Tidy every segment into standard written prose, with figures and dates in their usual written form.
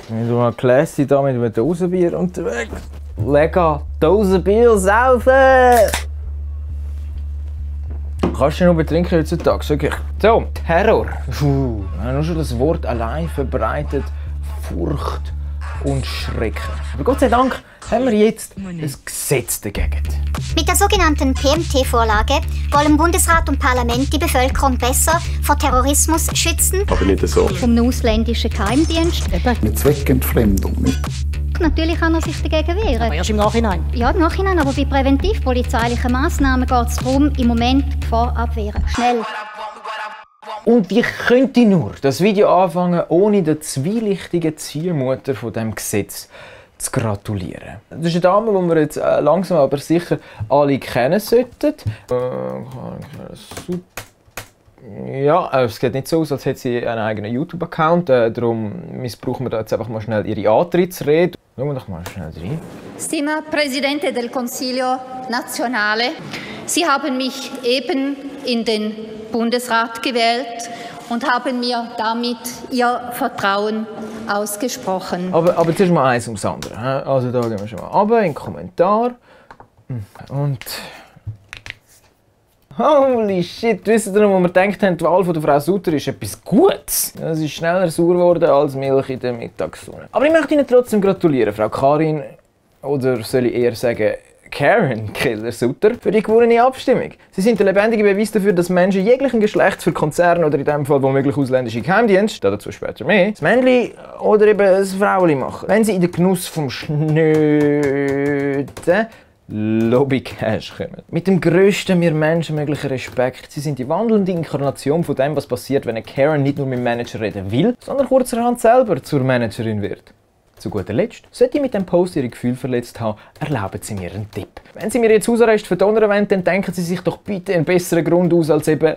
Wir tun ein Gläschen da mit einem Dosenbier unterwegs. Lecker, Dosenbier saufen! Kannst du noch betrinken heutzutage, wirklich? So, Terror. Nur schon das Wort allein verbreitet Furcht und Schrecken. Aber Gott sei Dank haben wir jetzt ein Gesetz dagegen. Mit der sogenannten PMT-Vorlage wollen Bundesrat und Parlament die Bevölkerung besser vor Terrorismus schützen. Aber nicht so. Vom ausländischen Geheimdienst. Eine Zweckentfremdung. Natürlich kann er sich dagegen wehren. Aber erst im Nachhinein? Ja, im Nachhinein, aber bei präventivpolizeilichen Massnahmen geht es darum, im Moment die Gefahr abwehren. Schnell. Und ich könnte nur das Video anfangen, ohne der zwielichtigen Zielmutter von diesem Gesetz zu gratulieren. Das ist eine Dame, die wir jetzt langsam aber sicher alle kennen sollten. Ja, es sieht nicht so aus, als hätte sie einen eigenen YouTube-Account. Darum missbrauchen wir da jetzt einfach mal schnell ihre Antrittsrede. Schauen wir doch mal schnell rein. Stima Presidente del Consiglio Nazionale, Sie haben mich eben in den Bundesrat gewählt und haben mir damit Ihr Vertrauen ausgesprochen. Aber zuerst mal eins ums andere. Also da gehen wir schon mal runter in den Kommentar. Und... Holy shit, wisst ihr noch, wo wir gedacht haben, die Wahl von der Frau Sutter ist etwas Gutes? Ja, sie ist schneller sauer geworden als Milch in der Mittagssonne. Aber ich möchte Ihnen trotzdem gratulieren, Frau Karin, oder soll ich eher sagen, Karen Keller-Sutter, für die gewonnene Abstimmung. Sie sind der lebendige Beweis dafür, dass Menschen jeglichen Geschlechts für Konzerne oder in diesem Fall womöglich ausländische Geheimdienste, dazu später mehr, das Männli oder eben das Frauli machen. Wenn sie in den Genuss vom schnöden Lobby-Cash kommen. Mit dem grössten mir Menschen möglichen Respekt. Sie sind die wandelnde Inkarnation von dem, was passiert, wenn eine Karen nicht nur mit dem Manager reden will, sondern kurzerhand selber zur Managerin wird. Zu guter Letzt, sollte ich mit dem Post Ihre Gefühle verletzt haben, erlauben Sie mir einen Tipp. Wenn Sie mir jetzt Hausarrest verdonnern wollen, dann denken Sie sich doch bitte einen besseren Grund aus, als eben...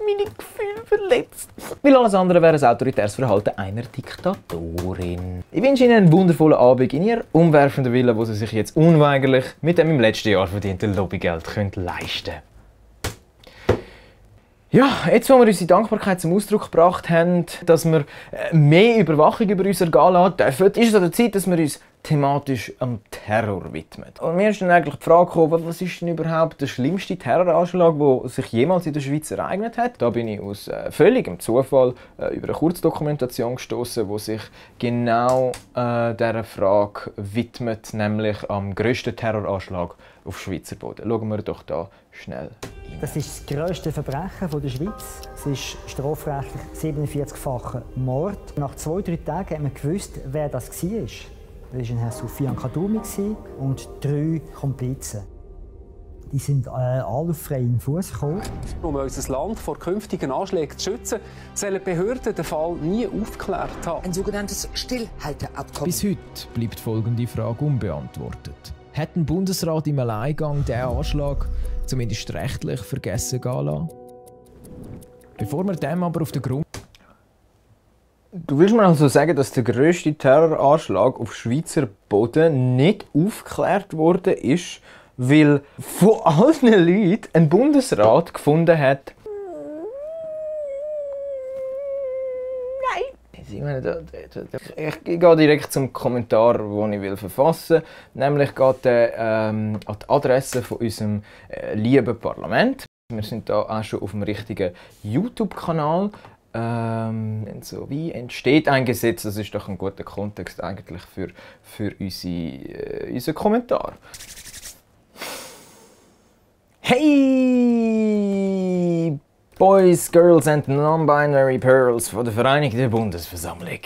meine Gefühle verletzt. Weil alles andere wäre ein autoritäres Verhalten einer Diktatorin. Ich wünsche Ihnen einen wundervollen Abend in Ihrer umwerfenden Villa, wo Sie sich jetzt unweigerlich mit dem im letzten Jahr verdienten Lobbygeld leisten können. Ja, jetzt wo wir unsere Dankbarkeit zum Ausdruck gebracht haben, dass wir mehr Überwachung über uns ergehen lassen dürfen, ist es an der Zeit, dass wir uns thematisch am Terror widmen. Und mir ist dann eigentlich die Frage gekommen, was ist denn überhaupt der schlimmste Terroranschlag, der sich jemals in der Schweiz ereignet hat? Da bin ich aus völligem Zufall über eine Kurzdokumentation gestoßen, die sich genau dieser Frage widmet, nämlich am grössten Terroranschlag auf Schweizer Boden. Schauen wir doch da schnell rein. Das ist das grösste Verbrechen der Schweiz. Es ist strafrechtlich 47-facher Mord. Nach 2-3 Tagen hat man gewusst, wer das war. Das war Herr Soufiane Kaddoumi und 3 Komplizen. Die sind alle auf freien Fuß gekommen. Um unser Land vor künftigen Anschlägen zu schützen, sollen die Behörden den Fall nie aufgeklärt haben. Ein sogenanntes Stillhalteabkommen. Bis heute bleibt folgende Frage unbeantwortet. Hat ein Bundesrat im Alleingang diesen Anschlag zumindest rechtlich vergessen gehen lassen? Bevor wir dem aber auf den Grund... Du willst mir also sagen, dass der grösste Terroranschlag auf Schweizer Boden nicht aufgeklärt worden ist, weil von allen Leuten ein Bundesrat gefunden hat, ich gehe direkt zum Kommentar, den ich verfassen will. Nämlich geht er an die Adresse von unserem lieben Parlament. Wir sind da auch schon auf dem richtigen YouTube-Kanal. So wie entsteht ein Gesetz? Das ist doch ein guter Kontext eigentlich für unseren Kommentar. Hey! Boys, Girls and Non-Binary Pearls von der Vereinigten Bundesversammlung.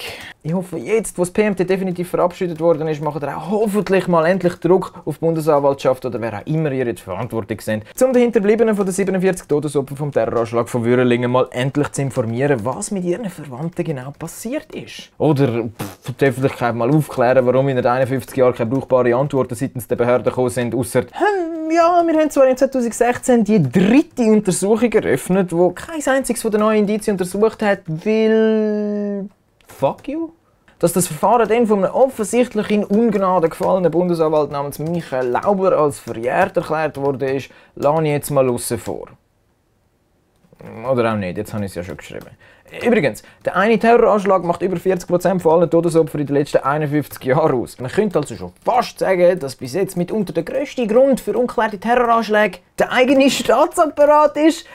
Ich hoffe, jetzt, wo das PMT definitiv verabschiedet worden ist, macht ihr auch hoffentlich mal endlich Druck auf die Bundesanwaltschaft oder wer auch immer ihr jetzt verantwortlich sind, um den Hinterbliebenen von den 47 Todesopfern vom Terroranschlag von Würrelingen mal endlich zu informieren, was mit ihren Verwandten genau passiert ist. Oder für die Öffentlichkeit mal aufklären, warum in 51 Jahren keine brauchbaren Antworten seitens der Behörden gekommen sind, ausser ja, wir haben zwar in 2016 die 3. Untersuchung eröffnet, die kein einziges von den neuen Indizien untersucht hat, weil... Fuck you? Dass das Verfahren dann von einem offensichtlich in Ungnade gefallenen Bundesanwalt namens Michael Lauber als verjährt erklärt worden ist, lasse ich jetzt mal aussen vor. Oder auch nicht, jetzt habe ich es ja schon geschrieben. Übrigens, der eine Terroranschlag macht über 40% von allen Todesopfern in den letzten 51 Jahren aus. Man könnte also schon fast sagen, dass bis jetzt mitunter der grösste Grund für ungeklärte Terroranschläge der eigene Staatsapparat ist.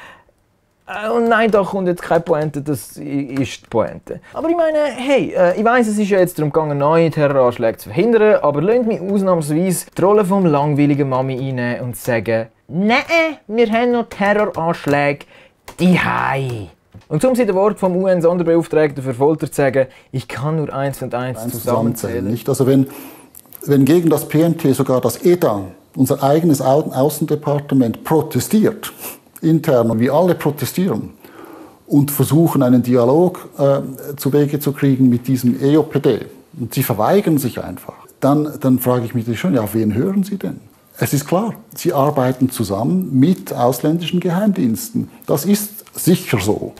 Und nein, da kommt jetzt keine Pointe, das ist die Pointe. Aber ich meine, hey, ich weiss, es ist ja jetzt darum gegangen, neue Terroranschläge zu verhindern, aber lasst mich ausnahmsweise die Rolle vom langweiligen Mami einnehmen und sagen, nein, wir haben noch Terroranschläge daheim. Und um sie den Wort vom UN-Sonderbeauftragten für Folter zu sagen, ich kann nur 1 und 1 zusammenzählen. Nicht? Also wenn gegen das PMT sogar das EDA, unser eigenes Außendepartement, protestiert, intern, wie alle protestieren und versuchen, einen Dialog zu Wege zu kriegen mit diesem EOPD, und sie verweigern sich einfach, dann frage ich mich schon, ja, wen hören Sie denn? Es ist klar, sie arbeiten zusammen mit ausländischen Geheimdiensten. Das ist sicher so.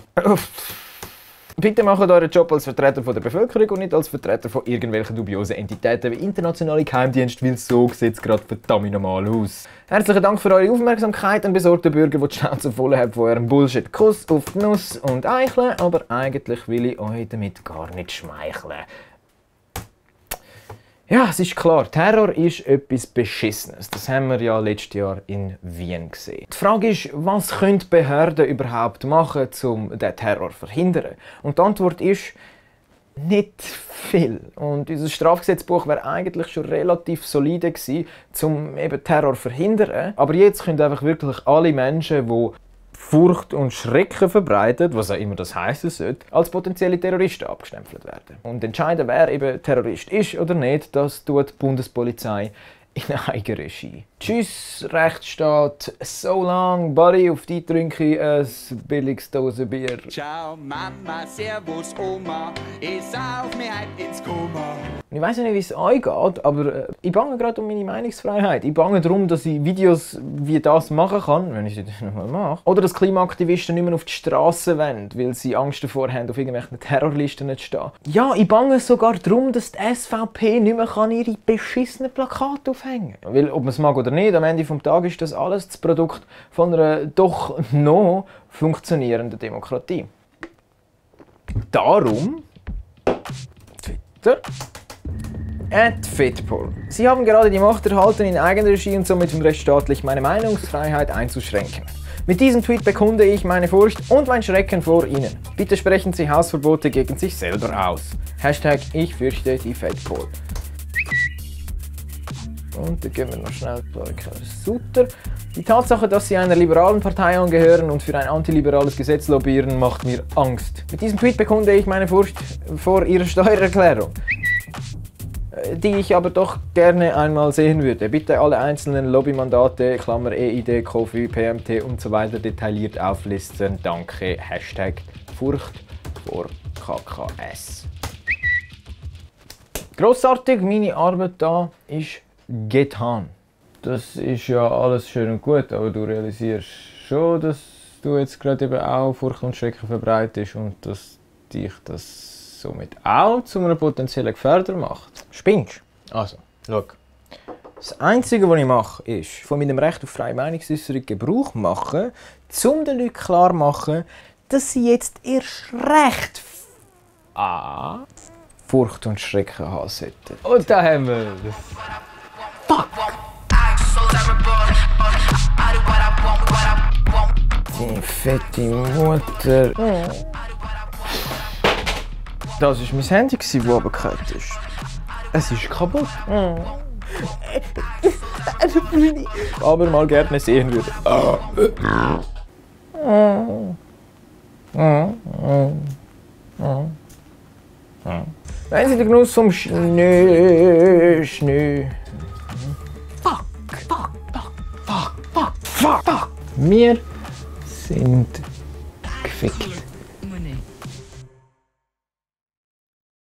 Bitte macht euren Job als Vertreter der Bevölkerung und nicht als Vertreter von irgendwelchen dubiosen Entitäten wie internationale Geheimdienste, weil so sieht es gerade verdammt normal aus. Herzlichen Dank für eure Aufmerksamkeit an besorgten Bürger, die die Schnauze voll haben von eurem Bullshit. Kuss auf die Nuss und Eicheln, aber eigentlich will ich euch damit gar nicht schmeicheln. Ja, es ist klar, Terror ist etwas Beschissenes. Das haben wir ja letztes Jahr in Wien gesehen. Die Frage ist, was können Behörden überhaupt machen, um den Terror zu verhindern? Und die Antwort ist, nicht viel. Und unser Strafgesetzbuch wäre eigentlich schon relativ solide gewesen, um eben Terror zu verhindern. Aber jetzt können einfach wirklich alle Menschen, die Furcht und Schrecken verbreitet, was auch immer das heißen sollte, als potenzielle Terroristen abgestempelt werden. Und entscheiden, wer eben Terrorist ist oder nicht, das tut die Bundespolizei in Eigenregie. Tschüss, Rechtsstaat, so long, Buddy, auf die trinke ich ein billiges Dose Bier. Ciao, Mama, Servus, Oma, ich sauf mir halt ins Koma. Ich weiss nicht, wie es euch geht, aber ich bange gerade um meine Meinungsfreiheit. Ich bange darum, dass ich Videos wie das machen kann, wenn ich sie dann nochmal mache. Oder dass Klimaaktivisten nicht mehr auf die Straße wollen, weil sie Angst davor haben, auf irgendwelchen Terrorlisten zu stehen. Ja, ich bange sogar darum, dass die SVP nicht mehr ihre beschissenen Plakate aufhängen kann. Weil, ob man es mag oder nicht, am Ende des Tages ist das alles das Produkt von einer doch noch funktionierenden Demokratie. Darum Twitter @Fitpol. Sie haben gerade die Macht erhalten, in Eigenregie und somit im rechtsstaatlich meine Meinungsfreiheit einzuschränken. Mit diesem Tweet bekunde ich meine Furcht und mein Schrecken vor Ihnen. Bitte sprechen Sie Hausverbote gegen sich selber aus. Hashtag ich fürchte die Fitpol. Und dann gehen wir noch schnell Sutter. Die Tatsache, dass Sie einer liberalen Partei angehören und für ein antiliberales Gesetz lobbyieren, macht mir Angst. Mit diesem Tweet bekunde ich meine Furcht vor Ihrer Steuererklärung, die ich aber doch gerne einmal sehen würde. Bitte alle einzelnen Lobbymandate, Klammer EID, Kofi, PMT und so weiter detailliert auflisten. Danke. Hashtag Furcht vor KKS. Grossartig, meine Arbeit da ist getan. Das ist ja alles schön und gut, aber du realisierst schon, dass du jetzt gerade eben auch Furcht und Schrecken verbreitest und dass dich das somit auch zu einem potenziellen Gefährder macht. Spinnst? Also, schau. Das Einzige, was ich mache, ist, von meinem Recht auf freie Meinungsäußerung Gebrauch machen, um den Leuten klar zu machen, dass sie jetzt erst recht Furcht und Schrecken haben sollten. Und da haben wir es. Fuck! Die fette Mutter. Das war mein Handy, das runtergefallen ist. Es ist kaputt. Aber mal gerne sehen würde. Wenn Sie den Genuss vom Schnee. Fuck. Wir sind gefickt.